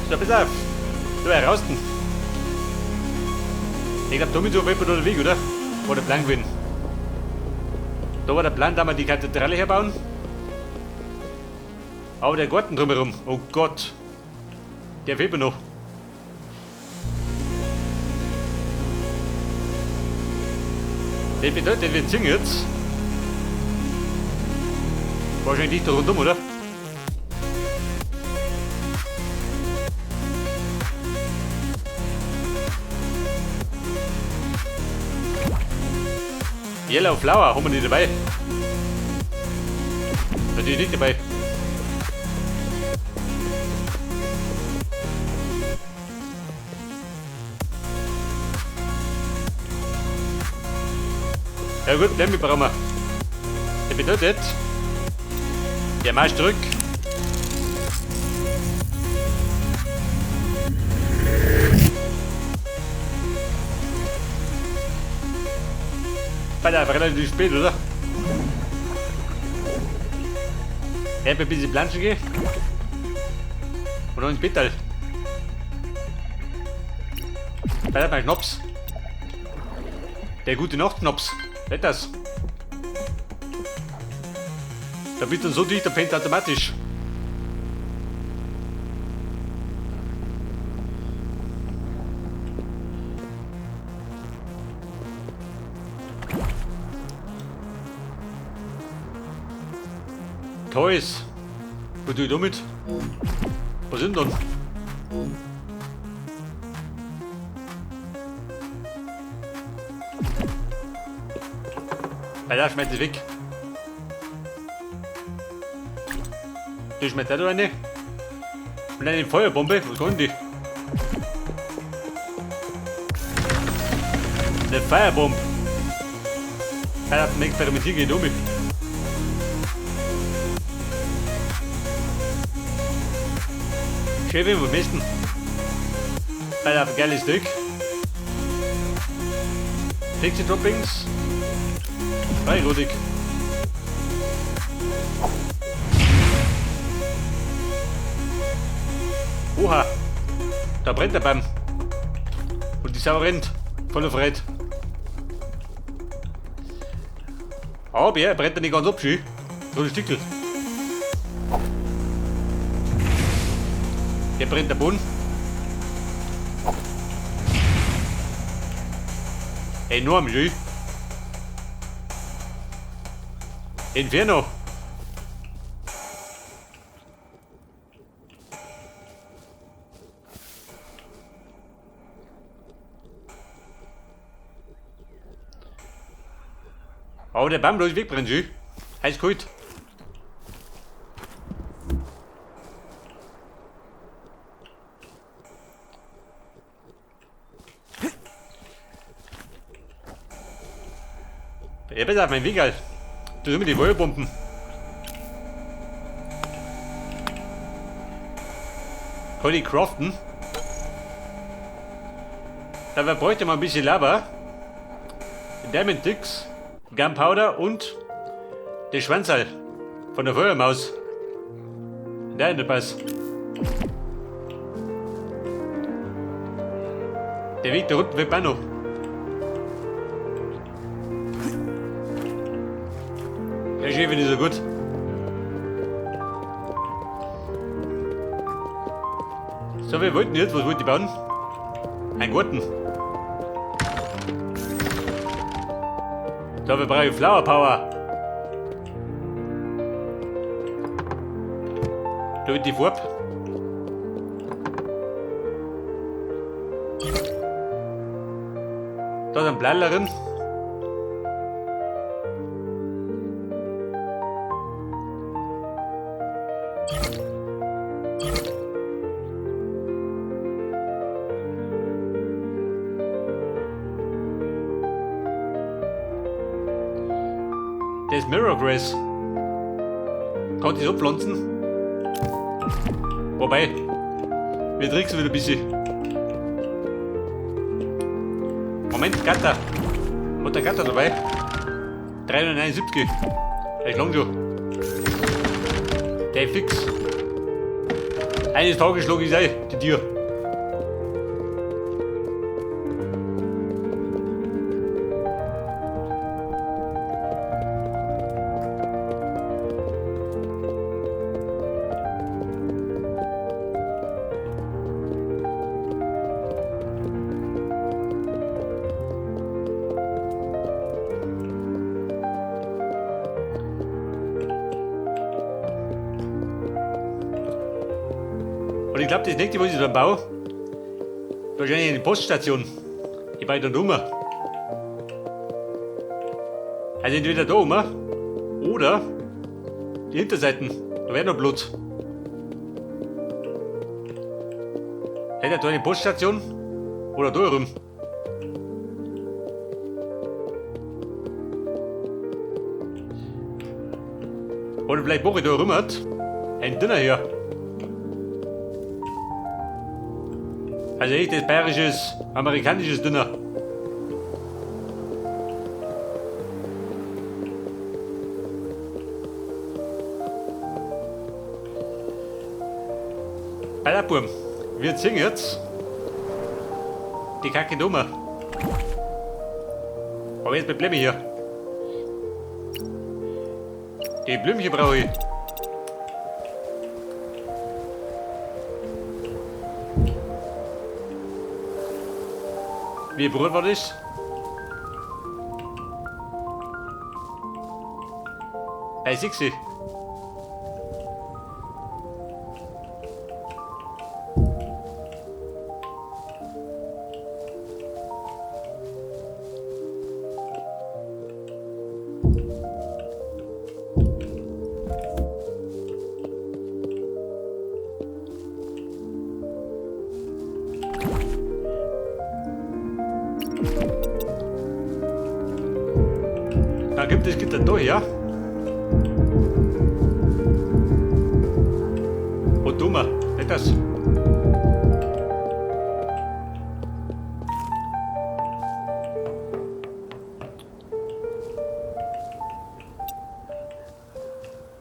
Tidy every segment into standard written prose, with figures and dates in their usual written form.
So, pass auf. Du, raus denn. Ich glaube, damit so wird man der Weg, oder? War der Plan gewesen. Da war der Plan, da wir die Kathedrale herbauen. Aber der Garten drumherum, oh Gott. Der fehlt mir noch. Das bedeutet, wir ziehen jetzt. Wahrscheinlich nicht da rundum, oder? Yellow Flower haben wir nicht dabei. Natürlich nicht dabei. Ja gut, Lemmy brauchen wir. Das bedeutet, der Marsch zurück. War einfach relativ spät, oder? Ich hab ein bisschen planschen gehen. Oder ins Bettal. Bei mein Schnaps. Der gute Nacht-Schnaps. Nicht das. Da bist du so dicht, der pennt automatisch. Toys. Was tue ich damit? Was sind denn? Alter, schmeiß ich weg. Du schmeißt da eine. Und eine Feuerbombe. Was kann die? Eine Firebombe. Alter, zum Experimentieren geht um. Schön, wo besten. Alter, geiles Stück. Pixie Droppings. Freirodig. Oha. Da brennt der Baum. Und die Sau rennt. Voller Fred. Aber er brennt ja nicht ganz ab, schön. So ein Stickel. Der brennt der Boden. Enorm schön. Inferno. Aber der Baum, da ist wegbrennt, schön. Heiß kalt. Ja, pass auf, mein Weg, Alter. Das sind immer die Feuerbomben. Kann ich craften? Dabei bräuchte man ein bisschen Lava. Diamond Dicks, Gunpowder und den Schwanzal von der Feuermaus. Nein, der Pass. Der Weg da unten wird auch noch. Der Chef ist so gut. So, wir wollten jetzt, was wollt ihr bauen? Ein Garten. So, wir brauchen Flower Power. Da wird die Farbe. Da ist ein Blallerin. Das ist Mirror Grass. Kann ich so pflanzen? Wobei, wir tricksen wieder ein bisschen. Moment, Gatter. Hat der Gatter dabei? 379. Der ist lang schon. Der ist fix. Eines Tages schlage ich ein, die Tür. Und ich glaube, das nächste, was ich dann baue, wahrscheinlich eine Poststation. Ich baue dann um. Also entweder da oben oder die Hinterseiten. Da wäre noch Platz. Entweder da eine Poststation oder da rum. Oder vielleicht mache ich da rum ein Dinner hier. Also echtes bayerisches, amerikanisches Dinner. Alter Burm, wir ziehen jetzt die Kacke dummer. Aber jetzt mit Blämme hier. Die Blümchen brauche ich. Wie Brot war das? Bei 6. Da gibt es Gitter da her. Und dummer, nicht das.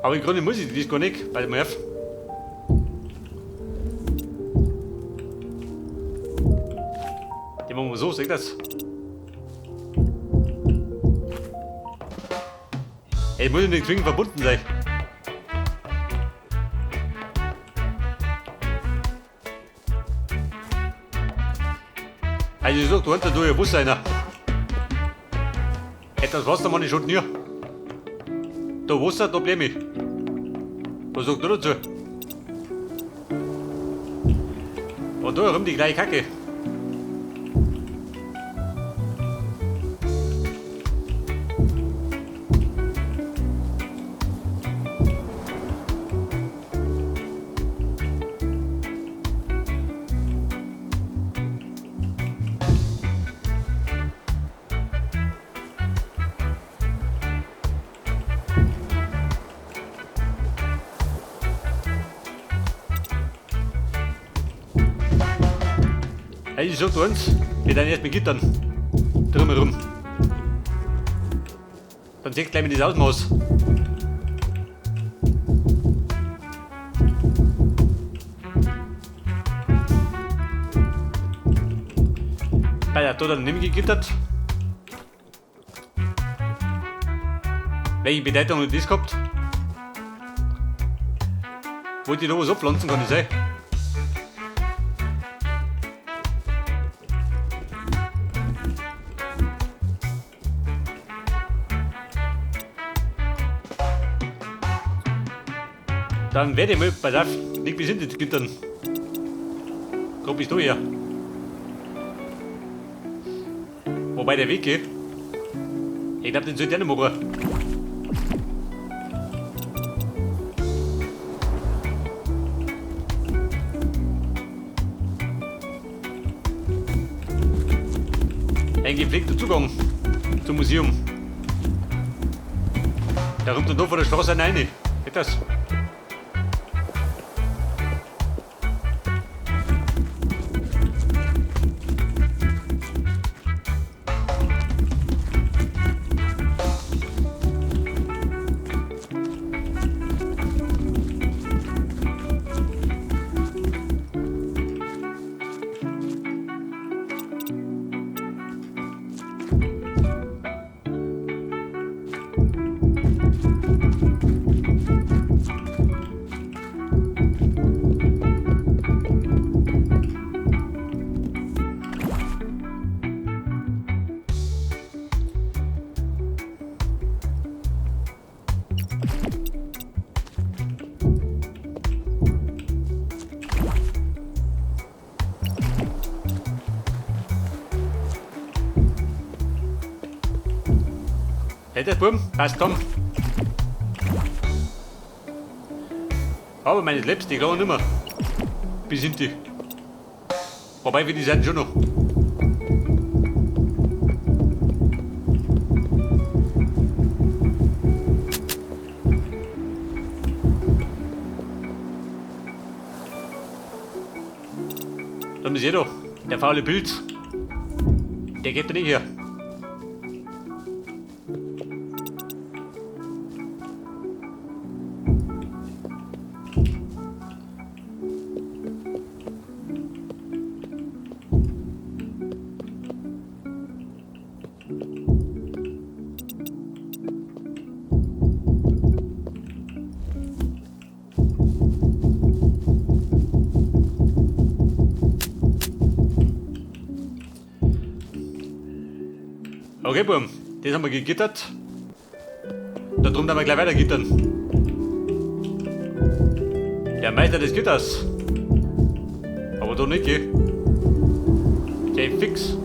Aber im Grunde muss ich das gar nicht, weil mir auf. Die machen wir so, seht das? Ey, muss nicht zwingend verbunden sein. Also ich sag, du hast da ja Bus einer. Etwas Wasser man ich schon nie. Da Wasser, da bleib ich. Was sagt du dazu? Und da rum die gleiche Kacke. Ich sag uns, wir dann erst mit Gittern drumherum. Dann seht gleich mit das Ausmaß. Bei der da dann nicht mehr gegittert. Welche Bedeutung hat das gehabt? Wollte ich da was abpflanzen, kann ich sein? Dann werde ich mal, pass auf, nicht bis hinter die Gittern. Komm bist du her. Wobei der Weg geht. Ich glaube, den sollte ich nicht machen. Ein gepflegter Zugang zum Museum. Da kommt dann da von der Straße rein. Geht das? Seht ihr, Buben? Passt komm. Aber meine Slaps, die klauen nimmer. Wie sind die? Wobei wir die Seiten schon noch. Dann ist jeder. Der faule Pilz. Der geht doch nicht her. Okay, Buam, das haben wir gegittert. Darum werden wir gleich weiter gittern. Der Meister des Gitters. Aber da nicht, gell? Der fix.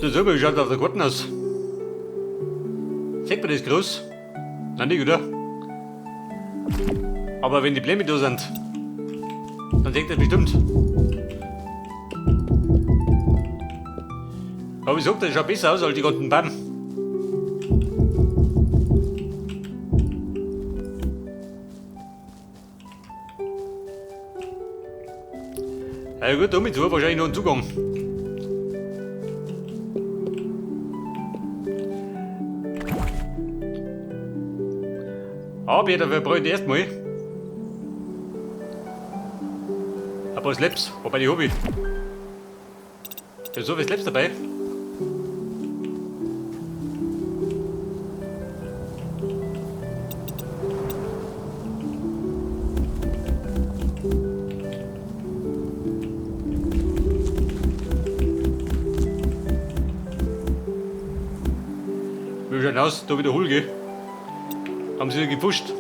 Das so, wie schaut auf der Garten aus? Sieht man das groß? Nein, nicht, oder? Aber wenn die Blämme da sind, dann sieht das bestimmt. Aber ich sag, das schaut besser aus als die ganzen Bäume. Ja gut, damit war wahrscheinlich noch ein Zugang. Aber dafür brauche ich erstmal ein paar Slaps, wobei die habe ich. Ich habe so viele Slaps dabei. Wie schaut aus? Da wieder Hulge. Haben sie wieder gepusht.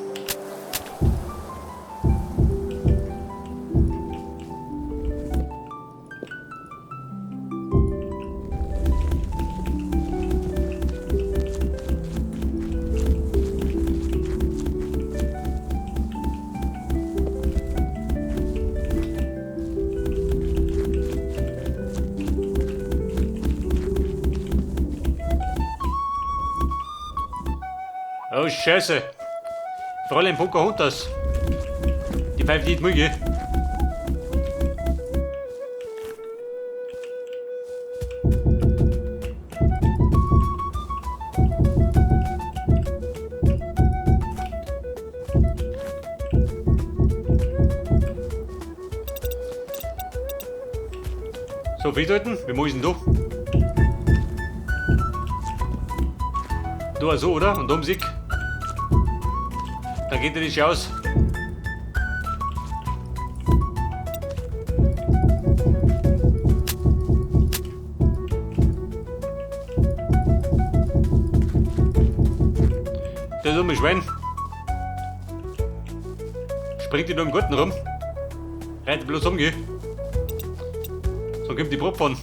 Oh Scheiße! Fräulein Pocahontas! Die pfeift nicht Mügge. So, festhalten, wir machen da. Da so, oder? Und da um Sieg. Dann geht der nicht aus. Der dumme Schwein. Springt die nur im Garten rum. Reitet bloß um, gell? So kommt die Probe von.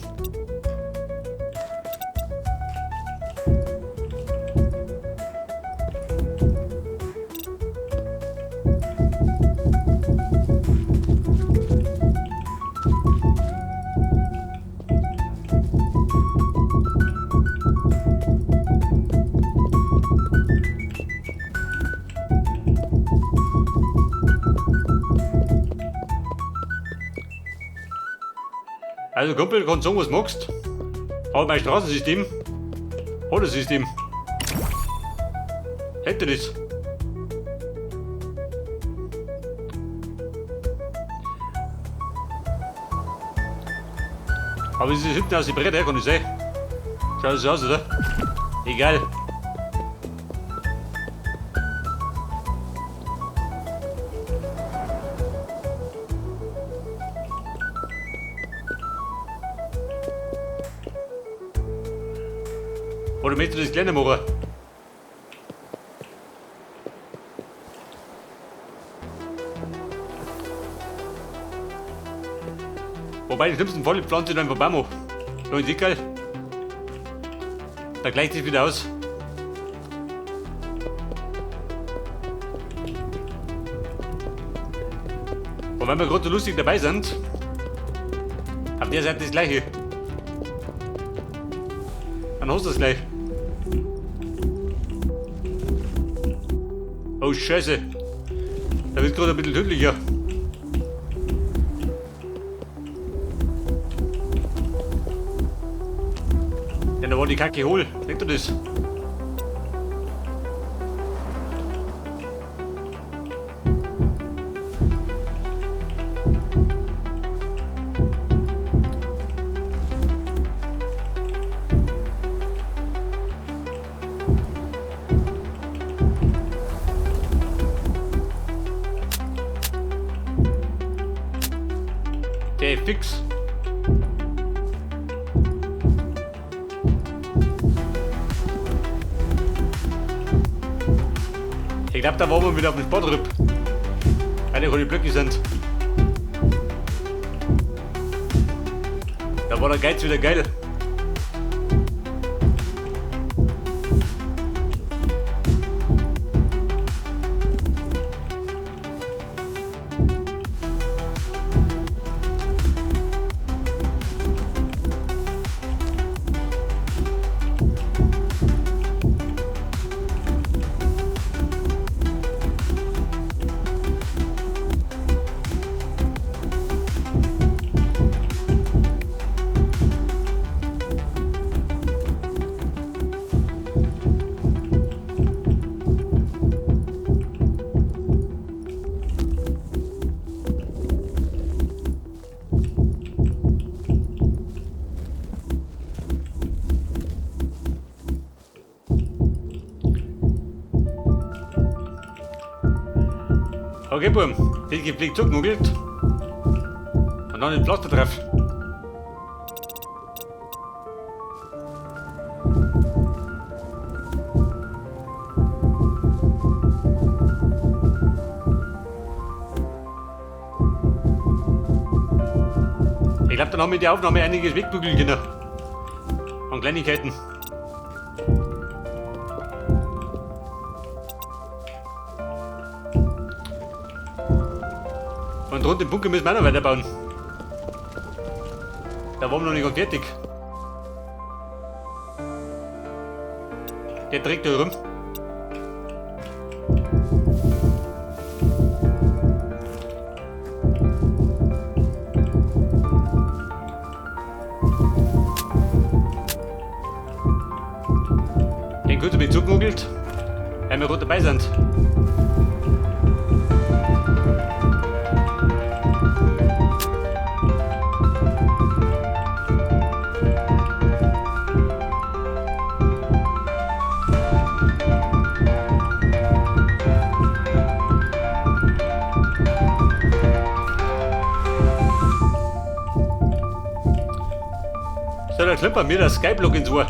Also Kumpel, kannst sagen, was du magst. Aber mein Straßensystem hat ein System. Hätte das. Aber es ist hinten aus die Bretter, kann ich sehen. Schaut so aus, oder? Egal. Oder möchtest du das kleiner machen? Wobei, im schlimmsten Fall pflanze ich dann einfach Baum an. Da ist egal. Da gleicht sich wieder aus. Und wenn wir gerade so lustig dabei sind, auf der Seite das gleiche. Dann hast du das gleich. Oh Scheiße. Da wird gerade ein bisschen tödlicher. Denn da war die Kacke hohl. Seht ihr das? Der fix. Ich glaub, da waren wir wieder auf dem Sportrip. Weil die Blöcke sind. Da war der Geiz wieder geil. Okay, Bub, das gepflegt zugenugelt und dann den Pflaster drauf. Ich glaub, dann haben wir in der Aufnahme einiges wegbügeln können. An Kleinigkeiten. Und rund den Bunker müssen wir auch noch weiterbauen. Da waren wir noch nicht ganz fertig. Der trägt da rum. Den kurz mit zugenugelt, weil wir gerade dabei sind. So, da klimpert mir das Skype-Log ins Ohr.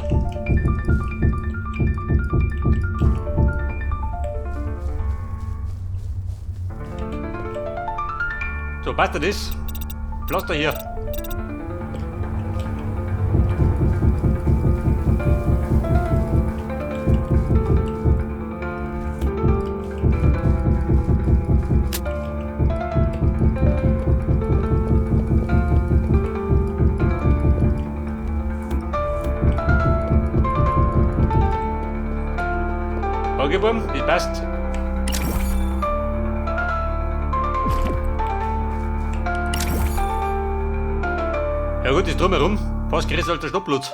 So, passt das? Pflaster hier. Okay, Bub, das passt. Ja gut, das Drumherum, fast größer als der Stopplutz.